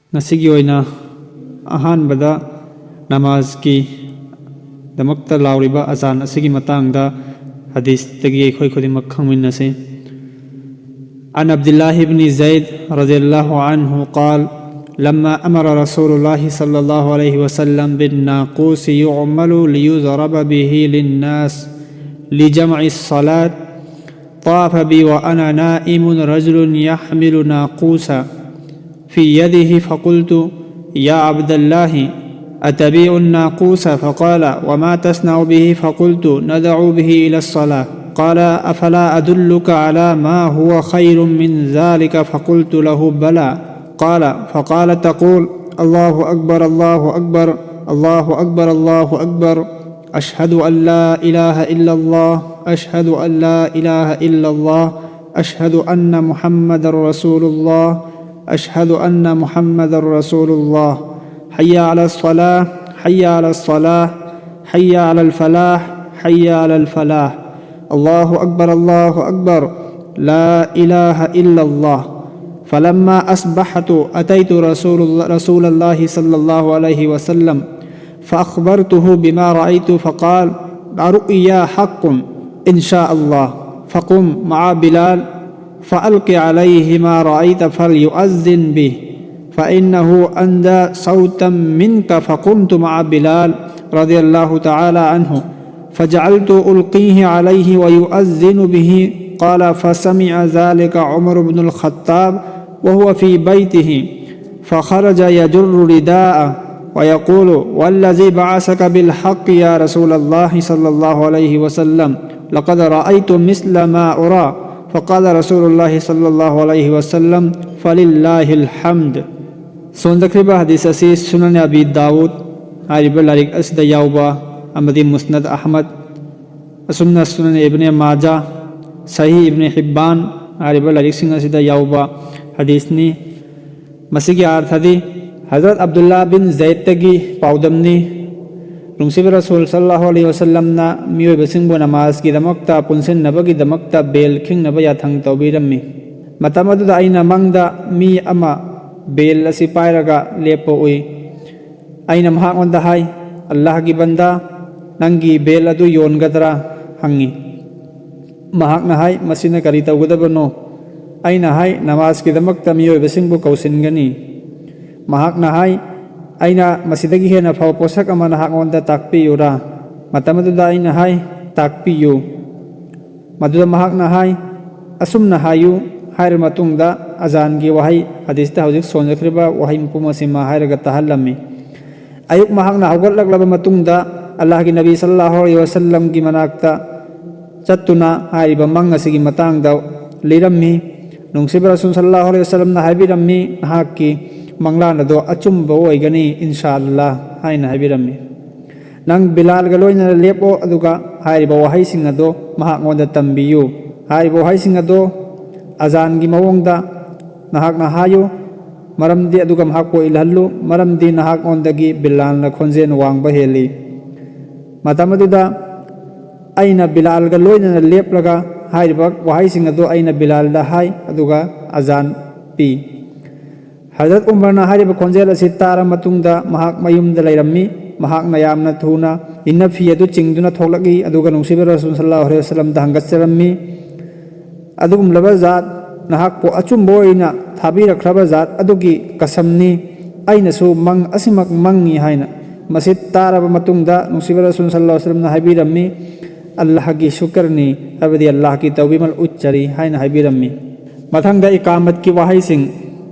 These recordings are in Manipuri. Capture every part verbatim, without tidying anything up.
ꯉꯁꯤꯒꯤ ꯑꯣꯏꯅ ꯑꯍꯥꯟꯕꯗ ꯅꯃꯥꯖꯀꯤ ꯗꯃꯛꯇ ꯂꯥꯎꯔꯤꯕ ꯑꯖꯥꯟ ꯑꯁꯤꯒꯤ ꯃꯇꯥꯡꯗ ꯍꯗꯤꯁꯇꯒꯤ ꯑꯩꯈꯣꯏ ꯈꯨꯗꯤꯡꯃꯛ ꯈꯪꯃꯤꯟꯅꯁꯤ꯫ عن عبد الله بن زيد رضي الله عنه قال: لما أمر رسول الله صلى الله عليه وسلم بالناقوس يعمل ليضرب به للناس لجمع الصلاة، طاف بي وأنا نائم رجل يحمل ناقوسا في يده، فقلت: يا عبد الله، أتبيع الناقوس؟ فقال: وما تصنع به؟ فقلت: ندع به إلى الصلاة. قال: أفلا أدلك على ما هو خير من ذلك؟ فقلت له: بلى. قال: فقال تقول: الله أكبر، الله أكبر، الله أكبر، الله أكبر، أشهد أن لا إله إلا الله، أشهد أن لا إله إلا الله، أشهد أن محمد رسول الله، أشهد أن محمد رسول الله، حي على الصلاة، حي على الصلاة، حي على الفلاح، حي على الفلاح، الله أكبر، الله أكبر، لا إله إلا الله. فلما أصبحت أتيت رسول الله، رسول الله صلى الله عليه وسلم فأخبرته بما رأيت، فقال: الرؤيا حق إن شاء الله، فقم مع بلال فألق عليه ما رأيت فليؤذن به، فإنه أندى صوتا منك. فقمت مع بلال رضي الله تعالى عنه فجعلت ألقيه عليه ويؤذن به. قال: فسمع ذلك عمر بن الخطاب وهو في بيته، فخرج يجر رداءه ويقول: والذي بعثك بالحق يا رسول الله صلى الله عليه وسلم، لقد رأيت مثل ما أرى. فقال رسول الله صلى الله عليه وسلم: فلله الحمد. ꯁꯣꯟꯖꯈ꯭ꯔꯤꯕ ꯍꯗꯤꯁ ꯑꯁꯤ ꯁꯨꯅꯟ ꯑꯕꯤ ꯗꯥꯎꯗ ꯍꯥꯏꯔꯤꯕ ꯂꯥꯏꯔꯤꯛ ꯑꯁꯤꯗ ꯌꯥꯎꯕ ꯑꯃꯗꯤ ꯃꯨꯁꯅꯗ ꯑꯍꯃꯗ, ꯑꯁꯨꯝꯅ ꯁꯨꯅꯟ ꯏꯕꯅꯦ ꯃꯥꯖꯥ, ꯁꯍꯤ ꯏꯕꯅꯦ ꯍꯤꯕꯥꯟ ꯍꯥꯏꯔꯤꯕ ꯂꯥꯏꯔꯤꯛꯁꯤꯡ ꯑꯁꯤꯗ ꯌꯥꯎꯕ ꯍꯗꯤꯁꯅꯤ꯫ ꯃꯁꯤꯒꯤ ꯑꯥꯔꯊꯗꯤ ꯍꯖꯔꯠ ꯑꯕꯗꯨꯜꯂꯥ ꯕꯤꯟ ꯖꯩꯗꯇꯒꯤ ꯄꯥꯎꯗꯝꯅꯤ꯫ ꯅꯨꯡꯁꯤꯕ ꯔꯁꯨꯜ ꯁꯜꯂꯜꯂꯥꯍꯨ ꯑꯂꯩꯍꯤ ꯋꯁꯜꯂꯝꯅ ꯃꯤꯑꯣꯏꯕꯁꯤꯡꯕꯨ ꯅꯃꯥꯖꯀꯤꯗꯃꯛꯇ ꯄꯨꯟꯁꯤꯟꯅꯕꯒꯤꯗꯃꯛꯇ ꯕꯦꯜ ꯈꯤꯡꯅꯕ ꯌꯥꯊꯪ ꯇꯧꯕꯤꯔꯝꯃꯤ꯫ ꯃꯇꯝ ꯑꯗꯨꯗ ꯑꯩꯅ ꯃꯪꯗ ꯃꯤ ꯑꯃ ꯕꯦꯜ ꯑꯁꯤ ꯄꯥꯏꯔꯒ ꯂꯦꯞꯄ ꯎꯏ꯫ ꯑꯩꯅ ꯃꯍꯥꯛꯉꯣꯟꯗ ꯍꯥꯏ, "ꯑꯜꯂꯥꯍꯒꯤ ꯕꯟꯗꯥ, ꯅꯪꯒꯤ ꯕꯦꯜ ꯑꯗꯨ ꯌꯣꯟꯒꯗ꯭ꯔꯥ?" ꯍꯪꯉꯤ꯫ ꯃꯍꯥꯛꯅ ꯍꯥꯏ, "ꯃꯁꯤꯅ ꯀꯔꯤ ꯇꯧꯒꯗꯕꯅꯣ?" ꯑꯩꯅ ꯍꯥꯏ, "ꯅꯃꯥꯖꯀꯤꯗꯃꯛꯇ ꯃꯤꯑꯣꯏꯕꯁꯤꯡꯕꯨ ꯀꯧꯁꯤꯟꯒꯅꯤ꯫" ꯃꯍꯥꯛꯅ ꯍꯥꯏ, "ꯑꯩꯅ ꯃꯁꯤꯗꯒꯤ ꯍꯦꯟꯅ ꯐꯕ ꯄꯣꯠꯁꯛ ꯑꯃ ꯅꯍꯥꯛꯉꯣꯟꯗ ꯇꯥꯛꯄꯤꯌꯨꯔꯥ?" ꯃꯇꯝ ꯑꯗꯨꯗ ꯑꯩꯅ ꯍꯥꯏ, "ꯇꯥꯛꯄꯤꯌꯨ꯫" ꯃꯗꯨꯗ ꯃꯍꯥꯛꯅ ꯍꯥꯏ, "ꯑꯁꯨꯝꯅ ꯍꯥꯏꯌꯨ" ꯍꯥꯏꯔꯕ ꯃꯇꯨꯡꯗ, ꯑꯖꯥꯟꯒꯤ ꯋꯥꯍꯩ ꯍꯗꯤꯁꯇ ꯍꯧꯖꯤꯛ ꯁꯣꯟꯖꯈ꯭ꯔꯤꯕ ꯋꯥꯍꯩ ꯃꯄꯨꯝ ꯑꯁꯤꯃ ꯍꯥꯏꯔꯒ ꯇꯥꯍꯜꯂꯝꯃꯤ꯫ ꯑꯌꯨꯛ ꯃꯍꯥꯛꯅ ꯍꯧꯒꯠꯂꯛꯂꯕ ꯃꯇꯨꯡꯗ, ꯑꯜꯂꯥꯍꯒꯤ ꯅꯕꯤ ꯁꯜꯂꯜꯂꯥꯍꯨ ꯑꯂꯩꯍꯤ ꯋꯥꯁꯜꯂꯝꯒꯤ ꯃꯅꯥꯛꯇ ꯆꯠꯇꯨꯅ ꯍꯥꯏꯔꯤꯕ ꯃꯪ ꯑꯁꯤꯒꯤ ꯃꯇꯥꯡꯗ ꯂꯤꯔꯝꯃꯤ꯫ ꯅꯨꯡꯁꯤꯕ ꯔꯁꯨꯜ ꯁꯜꯂꯜꯂꯥꯍꯨ ꯑꯂꯩꯍꯤ ꯋꯥꯁꯜꯂꯝꯅ ꯍꯥꯏꯕꯤꯔꯝꯃꯤ, "ꯅꯍꯥꯛꯀꯤ ꯃꯪꯂꯥꯟ ꯑꯗꯣ ꯑꯆꯨꯝꯕ ꯑꯣꯏꯒꯅꯤ, ꯏꯟꯁꯥ ꯑꯜꯂꯥꯍ" ꯍꯥꯏꯅ ꯍꯥꯏꯕꯤꯔꯝꯃꯤ꯫ "ꯅꯪ ꯕꯤꯂꯥꯜꯒ ꯂꯣꯏꯅꯅ ꯂꯦꯞꯄꯣ, ꯑꯗꯨꯒ ꯍꯥꯏꯔꯤꯕ ꯋꯥꯍꯩꯁꯤꯡ ꯑꯗꯣ ꯃꯍꯥꯛꯉꯣꯟꯗ ꯇꯝꯕꯤꯌꯨ꯫ ꯍꯥꯏꯔꯤꯕ ꯋꯥꯍꯩꯁꯤꯡ ꯑꯗꯣ ꯑꯖꯥꯟꯒꯤ ꯃꯑꯣꯡꯗ ꯅꯍꯥꯛꯅ ꯍꯥꯏꯌꯨ, ꯃꯔꯝꯗꯤ, ꯑꯗꯨꯒ ꯃꯍꯥꯛꯄꯨ ꯏꯜꯍꯜꯂꯨ, ꯃꯔꯝꯗꯤ ꯅꯍꯥꯛꯉꯣꯟꯗꯒꯤ ꯕꯤꯂꯥꯜꯅ ꯈꯣꯟꯖꯦꯜ ꯋꯥꯡꯕ ꯍꯦꯜꯂꯤ꯫" ꯃꯇꯝ ꯑꯗꯨꯗ ꯑꯩꯅ ꯕꯤꯂꯥꯜꯒ ꯂꯣꯏꯅꯅ ꯂꯦꯞꯂꯒ ꯍꯥꯏꯔꯤꯕ ꯋꯥꯍꯩꯁꯤꯡ ꯑꯗꯨ ꯑꯩꯅ ꯕꯤꯂꯥꯜꯗ ꯍꯥꯏ, ꯑꯗꯨꯒ ꯑꯖꯥꯟ ꯄꯤ꯫ ꯍꯖꯔꯠ ꯎꯃꯔꯅ ꯍꯥꯏꯔꯤꯕ ꯈꯣꯟꯖꯦꯜ ꯑꯁꯤ ꯇꯥꯔꯕ ꯃꯇꯨꯡꯗ ꯃꯍꯥꯛ ꯃꯌꯨꯝꯗ ꯂꯩꯔꯝꯃꯤ꯫ ꯃꯍꯥꯛꯅ ꯌꯥꯝꯅ ꯊꯨꯅ ꯏꯟꯅꯐꯤ ꯑꯗꯨ ꯆꯤꯡꯗꯨꯅ ꯊꯣꯛꯂꯛꯏ, ꯑꯗꯨꯒ ꯅꯨꯡꯁꯤꯕ ꯔꯁꯨꯜ ꯁꯜꯂꯜꯂꯥꯍꯨ ꯑꯂꯩꯍꯤ ꯋꯥꯁꯜꯂꯝꯗ ꯍꯪꯒꯠꯆꯔꯝꯃꯤ꯫ "ꯑꯗꯨꯒꯨꯝꯂꯕ ꯖꯥꯠ, ꯅꯍꯥꯛꯄꯨ ꯑꯆꯨꯝꯕ ꯑꯣꯏꯅ ꯊꯥꯕꯤꯔꯛꯈ꯭ꯔꯕ ꯖꯥꯠ ꯑꯗꯨꯒꯤ ꯀꯁꯝꯅꯤ, ꯑꯩꯅꯁꯨ ꯃꯪ ꯑꯁꯤꯃꯛ ꯃꯪꯉꯤ" ꯍꯥꯏꯅ꯫ ꯃꯁꯤ ꯇꯥꯔꯕ ꯃꯇꯨꯡꯗ ꯅꯨꯡꯁꯤꯕ ꯔꯁꯨꯜ ꯁꯜꯂꯜꯂꯥꯍꯨ ꯑꯂꯩꯍꯤ ꯋꯥꯁꯜꯂꯝꯅ ꯍꯥꯏꯕꯤꯔꯝꯃꯤ, "ꯑꯜꯂꯥꯍꯒꯤ ꯁꯨꯀꯔꯅꯤ", ꯍꯥꯏꯕꯗꯤ ꯑꯜꯂꯥꯍꯒꯤ ꯇꯧꯕꯤꯃꯜ ꯎꯠꯆꯔꯤ ꯍꯥꯏꯅ ꯍꯥꯏꯕꯤꯔꯝꯃꯤ꯫ ꯃꯊꯪꯗ ꯏꯀꯥꯃꯠꯀꯤ ꯋꯥꯍꯩꯁꯤꯡ꯫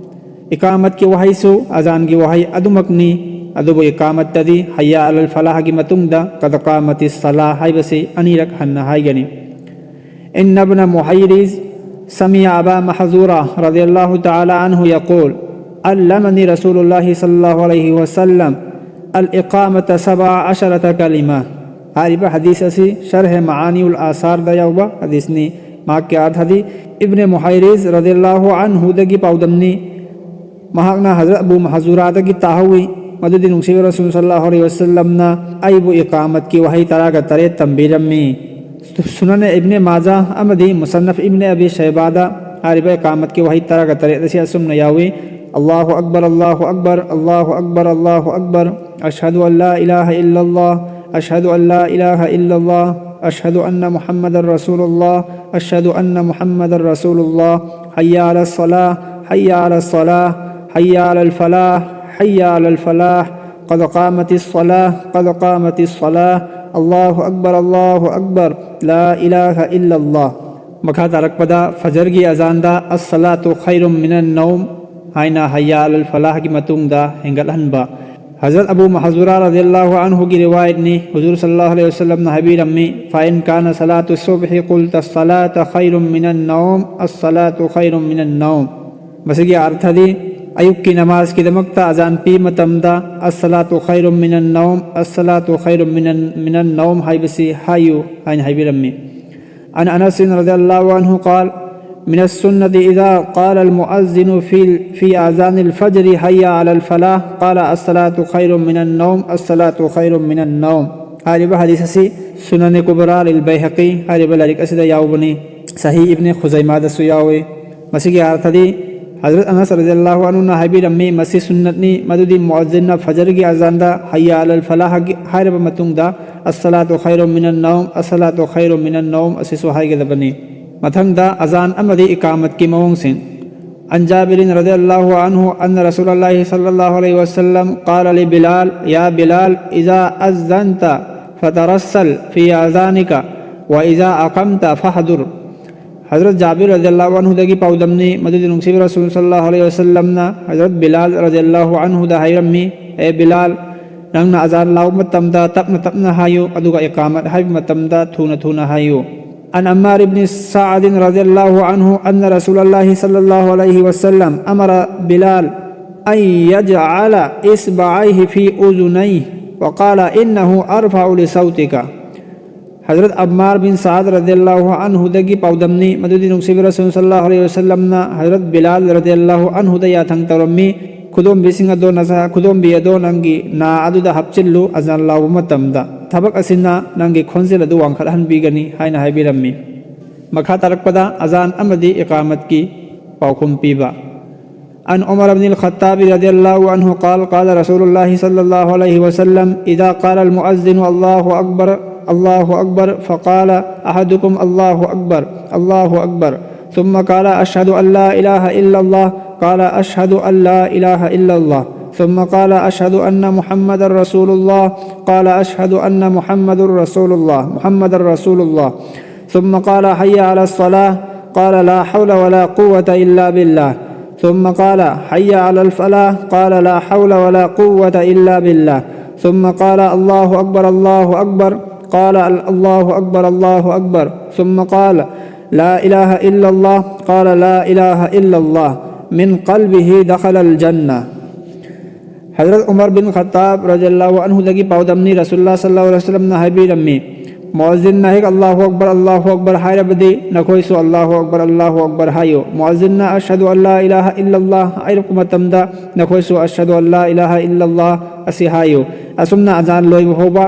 ꯏꯀꯥꯃꯠꯀꯤ ꯋꯥꯍꯩꯁꯨ ꯑꯖꯥꯟꯒꯤ ꯋꯥꯍꯩ ꯑꯗꯨꯃꯛꯅꯤ, ꯑꯗꯨꯕꯨ ꯏꯀꯥꯃꯠꯇꯗꯤ ꯍꯩꯌꯥ ꯑꯂꯜ ꯐꯂꯥꯍꯒꯤ ꯃꯇꯨꯡꯗ ꯀꯗ ꯀꯥꯃꯇꯤ ꯁꯂꯥ ꯍꯥꯏꯕꯁꯤ ꯑꯅꯤꯔꯛ ꯍꯟꯅ ꯍꯥꯏꯒꯅꯤ꯫ إن ابن محيريز سمع أبا محذورة رضي الله تعالى عنه يقول: علمني رسول الله صلى الله عليه وسلم الإقامة سبع عشرة كلمة. ꯍꯥꯏꯔꯤꯕ ꯍꯗꯤꯁ ꯑꯁꯤ ꯁꯔꯍ ꯃꯥꯅꯤꯎꯜ ꯑꯥꯁꯥꯔꯗ ꯌꯥꯎꯕ ꯍꯗꯤꯁꯅꯤ꯫ ꯃꯍꯥꯛꯀꯤ ꯑꯔꯊꯗꯤ ꯏꯕꯅꯦ ꯃꯨꯍꯥꯏꯔꯤꯖ ꯔꯗꯤꯌꯜꯂꯥꯍꯨ ꯑꯟꯍꯨꯗꯒꯤ ꯄꯥꯎꯗꯝꯅꯤ꯫ ꯃꯍꯥꯛꯅ ꯍꯖꯔꯠ ꯑꯕꯨ ꯃꯍꯖꯨꯔꯥꯗꯒꯤ ꯇꯥꯍꯧꯏ, ꯃꯗꯨꯗꯤ ꯅꯨꯡꯁꯤꯕ ꯔꯁꯨꯜ ꯁꯜꯂꯜꯂꯥꯍꯨ ꯑꯂꯩꯍꯤ ꯋꯥꯁꯜꯂꯝꯅ ꯑꯩꯕꯨ ꯏꯀꯥꯃꯠꯀꯤ ꯋꯥꯍꯩ ꯇꯔꯥꯒ ꯇꯔꯦꯠ ꯇꯝꯕꯤꯔꯝꯃꯤ꯫ ꯁꯨꯅꯅ ꯏꯕꯅꯦ ꯃꯥꯖꯥ ꯑꯃꯗꯤ ꯃꯨꯁꯟꯅꯐ ꯏꯕꯅꯦ ꯑꯕꯤ ꯁꯩꯕꯥꯗ ꯍꯥꯏꯔꯤꯕ ꯏꯀꯥꯃꯠꯀꯤ ꯋꯥꯍꯩ ꯇꯔꯥꯒ ꯇꯔꯦꯠ ꯑꯁꯤ ꯑꯁꯨꯝꯅ ꯌꯥꯎꯏ꯫ الله أكبر، الله أكبر، الله أكبر، الله أكبر. أشهد أن لا إله إلا الله. أشهد أن لا إله إلا الله. أشهد أن محمدا رسول الله. أشهد أن محمدا رسول الله. حي على الصلاة. حي على الصلاة. حي على الفلاح. حي على الفلاح. قد قامت الصلاة. قد قامت الصلاة. الله أكبر، الله أكبر. لا إله إلا الله. ꯃꯈꯥ ꯇꯥꯔꯛꯄꯗ ꯐꯖꯔꯒꯤ ꯑꯖꯥꯟꯗ "الصلاة خير من النوم" ꯍꯥꯏꯅ "حي على الفلاح"ꯒꯤ ꯃꯇꯨꯡꯗ ꯍꯦꯟꯒꯠꯍꯟꯕ꯫ ꯍꯖꯔꯠ ꯑꯕꯨ ꯃꯍꯖꯨꯔꯥ ꯔꯗꯤꯌꯜꯂꯥꯍꯨ ꯑꯟꯍꯨꯒꯤ ꯔꯤꯋꯥꯌꯠꯅꯤ꯫ ꯍꯨꯖꯨꯔ ꯁꯜꯂꯜꯂꯥꯍꯨ ꯑꯂꯩꯍꯤ ꯋꯁꯜꯂꯝꯅ ꯍꯥꯏꯕꯤꯔꯝꯃꯤ, "فإن كان صلاة الصبح قلت الصلاة خير من النوم، الصلاة خير من النوم"꯫ ꯃꯁꯤꯒꯤ ꯑꯔꯊꯗꯤ, ꯑꯌꯨꯛꯀꯤ ꯅꯃꯥꯖꯀꯤꯗꯃꯛꯇ ꯑꯖꯥꯟ ꯄꯤꯕ ꯃꯇꯝꯗ "الصلاة خير من النوم، الصلاة خير من، من النوم" ꯍꯥꯏꯕꯁꯤ ꯍꯥꯏꯌꯨ ꯍꯥꯏꯅ ꯍꯥꯏꯕꯤꯔꯝꯃꯤ꯫ عن أنس رضي الله عنه قال: من السنة إذا قال المؤذن في، في أذان الفجر: "حي على الفلاح"، قال: "الصلاة خير من النوم، الصلاة خير من النوم"꯫ ꯍꯥꯏꯔꯤꯕ ꯍꯗꯤꯁ ꯑꯁꯤ ꯁꯨꯅꯅꯦ ꯀꯨꯕꯔꯥ ꯂꯤꯜ ꯕꯩꯍꯀꯤ ꯍꯥꯏꯔꯤꯕ ꯂꯥꯏꯔꯤꯛ ꯑꯁꯤꯗ ꯌꯥꯎꯕꯅꯤ꯫ ꯁꯍꯤ ꯏꯕꯅꯦ ꯈꯨꯖꯩꯃꯥꯗꯁꯨ ꯌꯥꯎꯏ꯫ ꯃꯁꯤꯒꯤ ꯑꯔꯊꯗꯤ, ꯍꯖꯔꯠ ꯑꯅꯁ ꯔꯗꯤꯌꯜꯂꯥꯍꯨ ꯑꯟꯍꯨꯅ ꯍꯥꯏꯕꯤꯔꯝꯃꯤ, ꯃꯁꯤ ꯁꯨꯟꯅꯠꯅꯤ, ꯃꯗꯨꯗꯤ ꯃꯨꯑꯖꯤꯟꯅ ꯐꯖꯔꯒꯤ ꯑꯖꯥꯟꯗ "ꯍꯩꯌꯥ ꯑꯂꯜ ꯐꯂꯥꯍꯒꯤ" ꯍꯥꯏꯔꯕ ꯃꯇꯨꯡꯗ, "ꯑꯁꯁꯂꯥꯇꯨ ꯈꯩꯔꯨꯝ ꯃꯤꯅꯟ ꯅꯧꯝ, ꯑꯁꯁꯂꯥꯇꯨ ꯈꯩꯔꯨꯝ ꯃꯤꯅꯟ ꯅꯧꯝ" ꯑꯁꯤꯁꯨ ꯍꯥꯏꯒꯗꯕꯅꯤ꯫ ꯃꯊꯪꯗ ꯑꯖꯥꯟ ꯑꯃꯗꯤ ꯏꯀꯥꯃꯠꯀꯤ ꯃꯑꯣꯡꯁꯤꯡ꯫ عن جابر رضي الله عنه أن رسول الله صلى الله عليه وسلم قال لبلال: "يا بلال، إذا أذنت فترسل في أذانك، وإذا أقمت فاحضر." ꯍꯖꯔꯠ ꯖꯥꯕꯤꯔ ꯔꯗꯤꯌꯜꯂꯥꯍꯨ ꯑꯟꯍꯨꯗꯒꯤ ꯄꯥꯎꯗꯝꯅꯤ, ꯃꯗꯨꯗꯤ ꯅꯨꯡꯁꯤꯕ ꯔꯁꯨꯜ ꯁꯜꯂꯜꯂꯥꯍꯨ ꯑꯂꯩꯍꯤ ꯋꯁꯜꯂꯝꯅ ꯍꯖꯔꯠ ꯕꯤꯂꯥꯜ ꯔꯗꯤꯌꯜꯂꯥꯍꯨ ꯑꯟꯍꯨꯗ ꯍꯥꯏꯔꯝꯃꯤ, "ꯑꯦ ꯕꯤꯂꯥꯜ, ꯅꯪꯅ ꯑꯖꯥꯟ ꯂꯥꯎꯕ ꯃꯇꯝꯗ ꯇꯞꯅ ꯇꯞꯅ ꯍꯥꯏꯌꯨ, ꯑꯗꯨꯒ ꯏꯀꯥꯃꯠ ꯍꯥꯏꯕ ꯃꯇꯝꯗ ꯊꯨꯅ ꯊꯨꯅ ꯍꯥꯏꯌꯨ"꯫ عن عمار بن سعد رضي الله عنه أن رسول الله صلى الله عليه وسلم أمر بلال أن يجعل إصبعيه في أذنيه وقال: "إنه أرفع لصوتك". ꯍꯖꯔꯠ ꯑꯝꯃꯥꯔ ꯕꯤꯟ ꯁꯥꯗ ꯔꯗꯤꯌꯜꯂꯥꯍꯨ ꯑꯟꯍꯨꯗꯒꯤ ꯄꯥꯎꯗꯝꯅꯤ, ꯃꯗꯨꯗꯤ ꯅꯨꯡꯁꯤꯕ ꯔꯁꯨꯜ ꯁꯜꯂꯜꯂꯥꯍꯨ ꯑꯂꯩꯍꯤ ꯋꯁꯜꯂꯝꯅ ꯍꯖꯔꯠ ꯕꯤꯂꯥꯜ ꯔꯗꯤꯌꯜꯂꯥꯍꯨ ꯑꯟꯍꯨꯗ ꯌꯥꯊꯪ ꯇꯧꯔꯝꯃꯤ, "ꯈꯨꯗꯣꯝꯕꯤꯁꯤꯡ ꯑꯗꯣ ꯅꯁꯥ, ꯈꯨꯗꯣꯝꯕꯤ ꯑꯗꯣ ꯅꯪꯒꯤ ꯅꯥ ꯑꯗꯨꯗ ꯍꯥꯞꯆꯤꯜꯂꯨ, ꯑꯖꯥꯟ ꯂꯥꯎꯕ ꯃꯇꯝꯗ꯫ ꯊꯕꯛ ꯑꯁꯤꯅ ꯅꯪꯒꯤ ꯈꯣꯟꯖꯦꯜ ꯑꯗꯨ ꯋꯥꯡꯈꯠꯍꯟꯕꯤꯒꯅꯤ" ꯍꯥꯏꯅ ꯍꯥꯏꯕꯤꯔꯝꯃꯤ꯫ ꯃꯈꯥ ꯇꯥꯔꯛꯄꯗ ꯑꯖꯥꯟ ꯑꯃꯗꯤ ꯏꯀꯥꯃꯠꯀꯤ ꯄꯥꯎꯈꯨꯝ ꯄꯤꯕ꯫ عن عمر بن الخطاب رضي الله عنه قال: قال رسول الله صلى الله عليه وسلم: إذا قال المؤذن: الله أكبر، الله أكبر، فقال أحدكم: الله أكبر، الله أكبر، ثم قال: أشهد أن لا إله إلا الله، قال: أشهد أن لا إله إلا الله، ثم قال: أشهد أن محمدا رسول الله، قال: أشهد أن محمد رسول الله، محمد رسول الله، ثم قال: حي على الصلاة، قال: لا حول ولا قوة إلا بالله، ثم قال: حي على الفلاح، قال: لا حول ولا قوة إلا بالله، ثم قال: الله أكبر، الله أكبر، قال: الله أكبر، الله أكبر، ثم قال: لا إله إلا الله، قال: لا إله إلا الله، من قلبه دخل الجنة. Hazrat Umar bin Khattab radiyallahu anhu dagi paudamni, Rasulullah sallallahu alaihi wasallam na haibirammi: Muazzinna hek "Allahu Akbar, Allahu Akbar" hairabadi, nakhoi su "Allahu Akbar, Allahu Akbar" haiyu. Muazzinna "Ashhadu an la ilaha illallah" hairap matamda, nakhoi su "Ashhadu an la ilaha illallah" asi haiyu. Asumna azan loiba fauba,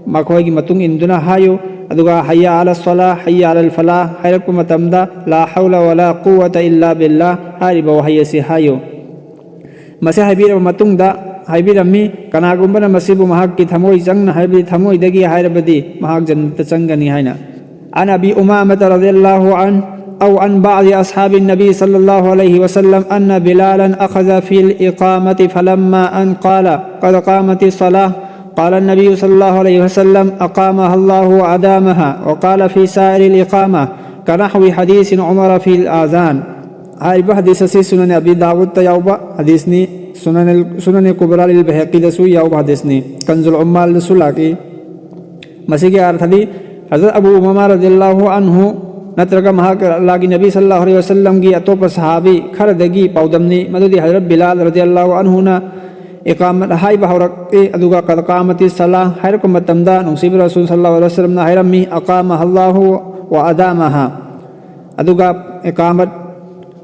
makhoigi matung induna haiyu. Aduga "Hayya ala salah, hayya ala falah" hairap matamda, "La hawla wa la quwwata illa billah" hairiba wahai asi haiyu. Masi haibiraba matungda, haibirammi, "Kanagumbana masibu mahakki thamoi changna, haibadi thamoidagi hairabadi, mahak jannata changani" haina. عن أبي أمامة رضي الله عنه أو عن بعض أصحاب النبي صلى الله عليه وسلم أن بلالا أخذ في الإقامة فلما أن قال: قد قامت الصلاة، قال النبي صلى الله عليه وسلم: أقامها الله وأدامها، وقال في سائر الإقامة كنحو حديث عمر في الأذان. Hairiba hadis asi Sunan Abi Dawud ta yauba hadisni, Sunan al-, Sunan Kubra lil Baihaqi dasu yauba hadisni, Kanzul Ummal dasu lagi. Masigi arthadi, Hazrat Abu Umama radiyallahu anhu, natraga mahak lagi Nabi sallallahu alaihi wasallam gi atopa sahabi kharadagi paudamni, madudi Hazrat Bilal radiyallahu anhu na iqamat haiba haurak e, aduga "Qad qamati salah" hairap matamda, nungsiba Rasul sallallahu alaihi wasallam na hairammi: "Aqamaha Allahu wa adamaha." Aduga iqamat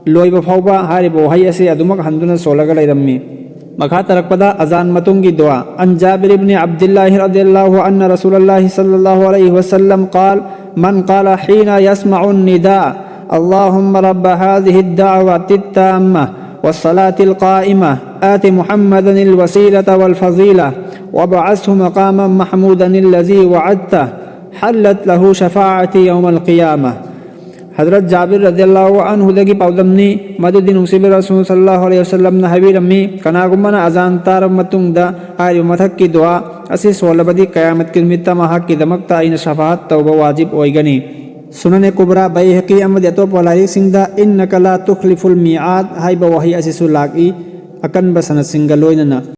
loiba fauba hairiba wahai asi adumak handuna solaga lairammi. Makha tarakpada azan matunggi dua. عن جابر بن عبد الله رضي الله أن رسول الله صلى الله عليه وسلم قال: من قال حين يسمع النداء: اللهم رب هذه الدعوة التامة والصلاة القائمة آت محمدا الوسيلة والفضيلة وابعثه مقاما محمودا الذي وعدته حلت له شفاعتي يوم القيامة. Hazrat ꯖꯥꯕꯤꯔ ꯔꯗꯤꯌꯜꯂꯥꯍꯨ ꯑꯟꯍꯨꯗꯒꯤ ꯄꯥꯎꯗꯝꯅꯤ, ꯃꯗꯨꯗꯤ ꯅꯨꯡꯁꯤꯕ ꯔꯁꯨꯜ ꯁꯜꯂꯜꯂꯥꯍꯨ ꯑꯂꯩꯍꯤ ꯋꯁꯜꯂꯝꯅ ꯍꯥꯏꯕꯤꯔꯝꯃꯤ, ꯀꯅꯥꯒꯨꯝꯕꯅ ꯑꯖꯥꯟ ꯇꯥꯔꯕ ꯃꯇꯨꯡꯗ ꯍꯥꯏꯔꯤꯕ ꯃꯊꯛꯀꯤ ꯗꯨꯋꯥ ꯑꯁꯤ ꯁꯣꯜꯂꯕꯗꯤ ꯀꯌꯥꯃꯠꯀꯤ ꯅꯨꯃꯤꯠꯇ ꯃꯍꯥꯛꯀꯤꯗꯃꯛꯇ ꯑꯩꯅ ꯁꯐꯥꯍꯠ ꯇꯧꯕ ꯋꯥꯖꯤꯕ ꯑꯣꯏꯒꯅꯤ꯫ ꯁꯨꯅꯅꯦ ꯀꯨꯕ꯭ꯔꯥ, ꯕꯩꯍꯀꯤ ꯑꯃꯗꯤ ꯑꯇꯣꯞꯄ ꯂꯥꯏꯔꯤꯛꯁꯤꯡꯗ "ꯏꯟꯅꯀ ꯂꯥ ꯇꯨꯈꯂꯤꯐꯨꯜ ꯃꯤꯑꯥꯗ" ꯍꯥꯏꯕ ꯋꯥꯍꯩ ꯑꯁꯤꯁꯨ ꯂꯥꯛꯏ, ꯑꯀꯟꯕ ꯁꯅꯗꯁꯤꯡꯒ ꯂꯣꯏꯅꯅ꯫